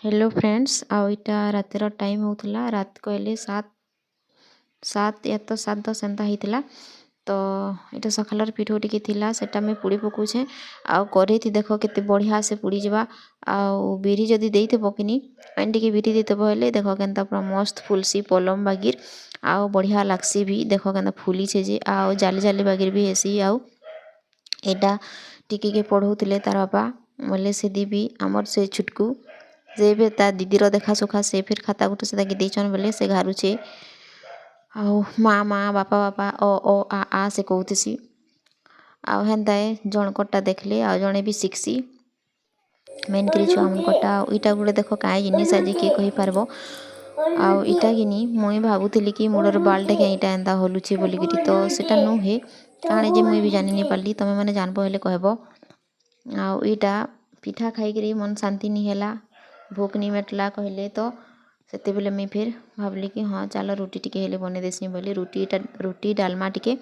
Hello friends, ଆଉ ଇଟା ରାତିର ଟାଇମ୍ ହଉଥିଲା, ରାତ କହିଲେ 7 7 ୟା ତ 7:10 ଏନ୍ତା ହେଇଥିଲା। ତ ଏଇଟା ସକାଳର ପିଠଉ ଟିକେ ଥିଲା, ସେଟା ମୁଇଁ ପୁଡ଼ି ପକଉଛେଁ। ଆଉ କରେଇଥି ଦେଖ କେତେ ବଢ଼ିଆ ସେ ପୁଡ଼ିଯିବା। ଆଉ ବିରି ଯଦି ଦେଇଥିବ କିନି, ପାନି ଟିକେ ବିରି ଦେଇଥିବ ହେଲେ ଦେଖ କେନ୍ତା ପୁରା ମସ୍ତ ଫୁଲସି ପଲମ ବାଗିର୍ ଆଉ ବଢ଼ିଆ ଲାଗ୍ସି ବି। ଦେଖ କେନ୍ତା ଫୁଲିଛେ ଯେ, ଆଉ ଜାଲି ଜାଲି ବାଗିର୍ ବି ହେସି। ଆଉ ଏଇଟା ଟିକେ ପଢ଼ଉଥିଲେ ତାର୍ ବାପା ବୋଲେ ସେ ଦିବି ଆମର୍ ସେ ଛୁଟକୁ ସେ ଏବେ ତା ଦିଦିର ଦେଖା ସୁଖା ସେ ଫିର୍ ଖାତା ଗୁଟେ ସେ ତାକେ ଦେଇଛନ୍ ବୋଲେ ସେ ଘାରୁଛେ। ଆଉ ମା ମା, ବାପା ବାପା, ଅ ଅ ଆ ଆ ସେ କହୁଥିସି। ଆଉ ହେନ୍ତା ଏ ଜଣକର୍ଟା ଦେଖିଲେ ଆଉ ଜଣେ ବି ଶିଖ୍ସି, ମେନ୍ କରି ଛୁଆମାନଙ୍କର୍ଟା। ଆଉ ଇଟା ଗୋଟେ ଦେଖ କାଇଁ ଜିନିଷ୍ ଆଜି କିଏ କହିପାର୍ବ? ଆଉ ଇଟା କିନି ମୁଇଁ ଭାବୁଥିଲି କି ମୁଣ୍ଡର ବାଲ୍ଟା କାଇଁ ଇଟା ଏନ୍ତା ହଲୁଛେ ବୋଲିକିରି, ତ ସେଟା ନୁହେଁ। କାଣା ଯେ ମୁଇଁ ବି ଜାନି ନି ପାର୍ଲି, ତମେ ମାନେ ଜାନ୍ବ ହେଲେ କହେବ। ଆଉ ଇଟା ପିଠା ଖାଇକିରି ମନ୍ ଶାନ୍ତି ନି ହେଲା, ଭୋକ୍ ନି ମେଟ୍ଲା କହିଲେ, ତ ସେତେବେଲେ ମୁଇଁ ଫିର୍ ଭାବ୍ଲି କି ହଁ, ଚାଲ ରୁଟି ଟିକେ ହେଲେ ବନେଇ ଦେସିଁ ବୋଲି ରୁଟିଟା, ରୁଟି ଡାଲ୍ମା ଟିକେ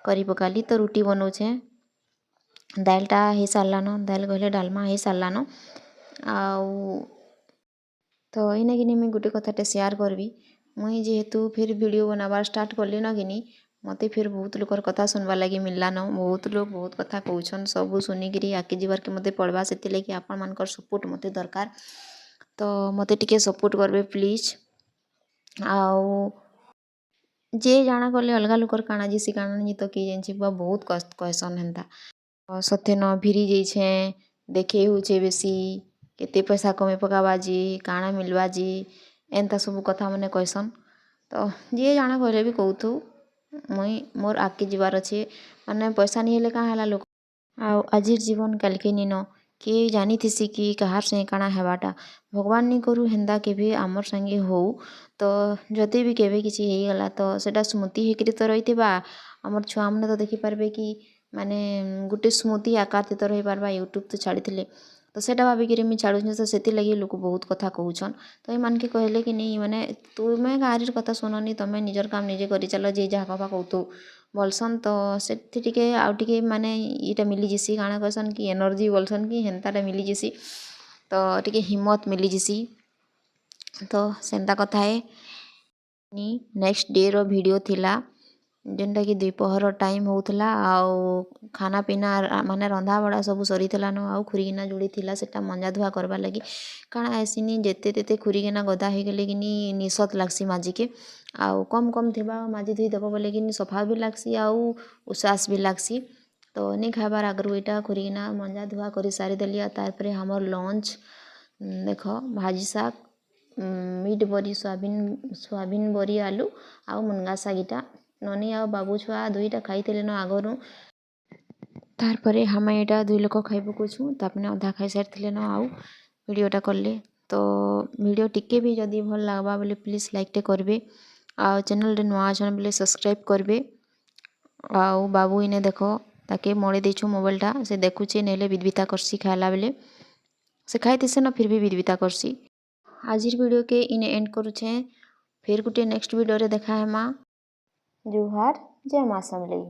କରି ପକାଲି। ତ ରୁଟି ବନଉଛେଁ, ଦାଏଲ୍ଟା ହେଇ ସାର୍ଲାନ, ଦାଏଲ୍ କହିଲେ ଡାଲ୍ମା ହେଇ ସାର୍ଲାନ। ଆଉ ତ ଏଇନେ କିନି ମୁଇଁ ଗୁଟେ କଥାଟେ ସେୟାର୍ କର୍ବି। ମୁଇଁ ଯେହେତୁ ଫିର୍ ଭିଡ଼ିଓ ବନାବାର୍ ଷ୍ଟାର୍ଟ କଲିନ କିନି, ମତେ ଫିର୍ ବହୁତ୍ ଲୋକର୍ କଥା ଶୁନ୍ବାର୍ ଲାଗି ମିଲ୍ଲାନ। ବହୁତ୍ ଲୋକ୍ ବହୁତ୍ କଥା କହୁଛନ୍, ସବୁ ଶୁନିକିରି ଆଗ୍କେ ଯିବାର୍କେ ମତେ ପଡ଼୍ବା। ସେଥିର୍ଲାଗି ଆପଣମାନଙ୍କର୍ ସପୋର୍ଟ ମତେ ଦରକାର୍, ତ ମତେ ଟିକେ ସପୋର୍ଟ କର୍ବେ ପ୍ଲିଜ୍। ଆଉ ଯେ ଜାଣା କଲେ ଅଲ୍ଗା ଲୋକର୍ କାଣା ଯିସି, କାଣା ନି ତ କିଏ ଜାନିଛେ ବା, ବହୁତ୍ କହେସନ୍ ହେନ୍ତା। ସଥେନ ଭିରି ଯାଇଛେଁ, ଦେଖେଇ ହଉଛେ ବେଶୀ, କେତେ ପଇସା କମେଇ ପକାବା ଯେ, କାଣା ମିଲ୍ବା ଯେ, ଏନ୍ତା ସବୁ କଥାମାନେ କହେସନ୍। ତ ଯିଏ ଜାଣା କହିଲେ ବି କହୁଥୁ, ମୁଇଁ ମୋର୍ ଆଗ୍କେ ଯିବାର୍ ଅଛେ। ମାନେ ପଇସା ନି ହେଲେ କାଁ ହେଲା ଲୋକ୍? ଆଉ ଆଜିର୍ ଜୀବନ୍ କାଲ୍କେ ନିନ। କିଏ ଜାନିଥିସି କି କାହାର୍ ସାଙ୍ଗେ କାଣା ହେବାଟା? ଭଗବାନ୍ ନି କରୁ ହେନ୍ତା କେଭେ ଆମର୍ ସାଙ୍ଗେ ହଉ। ତ ଯଦି ବି କେବେ କିଛି ହେଇଗଲା, ତ ସେଟା ସ୍ମୃତି ହେଇକିରି ତ ରହିଥିବା। ଆମର୍ ଛୁଆମାନେ ତ ଦେଖିପାର୍ବେ କି ମାନେ ଗୁଟେ ସ୍ମୃତି ଆକାର୍ଥି ତ ରହିପାର୍ବା ୟୁଟ୍ୟୁବ୍ ତ ଛାଡ଼ିଥିଲେ। ତ ସେଟା ଭାବିକିରି ମୁଇଁ ଛାଡ଼ୁଛେଁ। ତ ସେଥିର୍ଲାଗି ଲୋକ୍ ବହୁତ୍ କଥା କହୁଛନ୍। ତ ଏମାନ୍କେ କହିଲେ କି ନି, ମାନେ ତୁମେ କାହାରିର୍ କଥା ଶୁଣନି, ତମେ ନିଜର୍ କାମ୍ ନିଜେ କରିଚାଲ, ଯିଏ ଯାହା କହେବା କହୁଥାଉ ବଲ୍ସନ୍। ତ ସେଥି ଟିକେ ଆଉ ଟିକେ ମାନେ ଇଟା ମିଲିଯିସି, କାଣା କହେସନ୍ କି ଏନର୍ଜି ବଲ୍ସନ୍ କି ହେନ୍ତାଟା ମିଲିଯିସି, ତ ଟିକେ ହିମ୍ମତ୍ ମିଲିଯିସି। ତ ସେନ୍ତା କଥା ଏ। ନି ନେକ୍ସଟ୍ ଡେ'ର ଭିଡ଼ିଓ ଥିଲା, ଯେନ୍ଟାକି ଦ୍ୱିପହର ଟାଇମ୍ ହଉଥିଲା। ଆଉ ଖାନା ପିନା ମାନେ ରନ୍ଧା ବଢ଼ା ସବୁ ସରିଥିଲାନ। ଆଉ ଖୁରିଗିନା ଯୁଡ଼େ ଥିଲା, ସେଟା ମଞ୍ଜା ଧୁଆ କର୍ବାର୍ ଲାଗି। କାଣା ହେସିନି, ଯେତେ ତେତେ ଖୁରିଗିନା ଗଦା ହେଇଗଲେ କିନି ନିସତ୍ ଲାଗ୍ସି ମାଜିକେ। ଆଉ କମ୍ କମ୍ ଥିବା ମାଜି ଧୁଇ ଦେବ ବୋଲେ କିନି ସଫା ବି ଲାଗ୍ସି ଆଉ ଉଶ୍ୱାସ୍ ବି ଲାଗ୍ସି। ତ ନି ଖାଇବାର୍ ଆଗ୍ରୁ ଇଟା ଖୁରିଗିନା ମଞ୍ଜା ଧୁଆ କରି ସାରିଦେଲି। ଆଉ ତାର୍ପରେ ଆମର୍ ଲଞ୍ଚ ଦେଖ, ଭାଜି ଶାଗ୍, ମିଟ୍ ବରି, ସୋୟାବିନ୍, ସୋୟାବିନ୍ ବରି ଆଲୁ ଆଉ ମୁନଗା ଶାଗ୍। ଇଟା ନନି ଆଉ ବାବୁ ଛୁଆ ଦୁଇଟା ଖାଇଥିଲେନ ଆଗରୁ। ତାର୍ପରେ ଆମେ ଏଇଟା ଦୁଇ ଲୋକ ଖାଇ ପକଉଛୁଁ। ତାପରେ ଅଧା ଖାଇସାରିଥିଲେନ ଆଉ ଭିଡ଼ିଓଟା କଲେ। ତ ଭିଡ଼ିଓ ଟିକେ ବି ଯଦି ଭଲ୍ ଲାଗ୍ବା ବୋଲେ ପ୍ଲିଜ୍ ଲାଇକ୍ଟେ କରିବେ ଆଉ ଚ୍ୟାନେଲ୍ରେ ନୂଆ ଅଛନ୍ ବୋଲେ ସବସ୍କ୍ରାଇବ୍ କରିବେ। ଆଉ ବାବୁ ଇନେ ଦେଖ, ତାକେ ମଡ଼େଇ ଦେଇଛୁ ମୋବାଇଲ୍ଟା, ସେ ଦେଖୁଛେ, ନେଲେ ବିଦବିତା କର୍ସି। ଖାଇଲା ବେଲେ ସେ ଖାଇଥିସିନ, ଫିର୍ ବି ବିଦବିତା କର୍ସି। ଆଜିର୍ ଭିଡ଼ିଓକେ ଇନେ ଏଣ୍ଡ କରୁଛେଁ, ଫେର୍ ଗୁଟେ ନେକ୍ସଟ ଭିଡ଼ିଓରେ ଦେଖା ହେମା। ଜୁହାର, ଜୟ ମା ସମଲେଇ।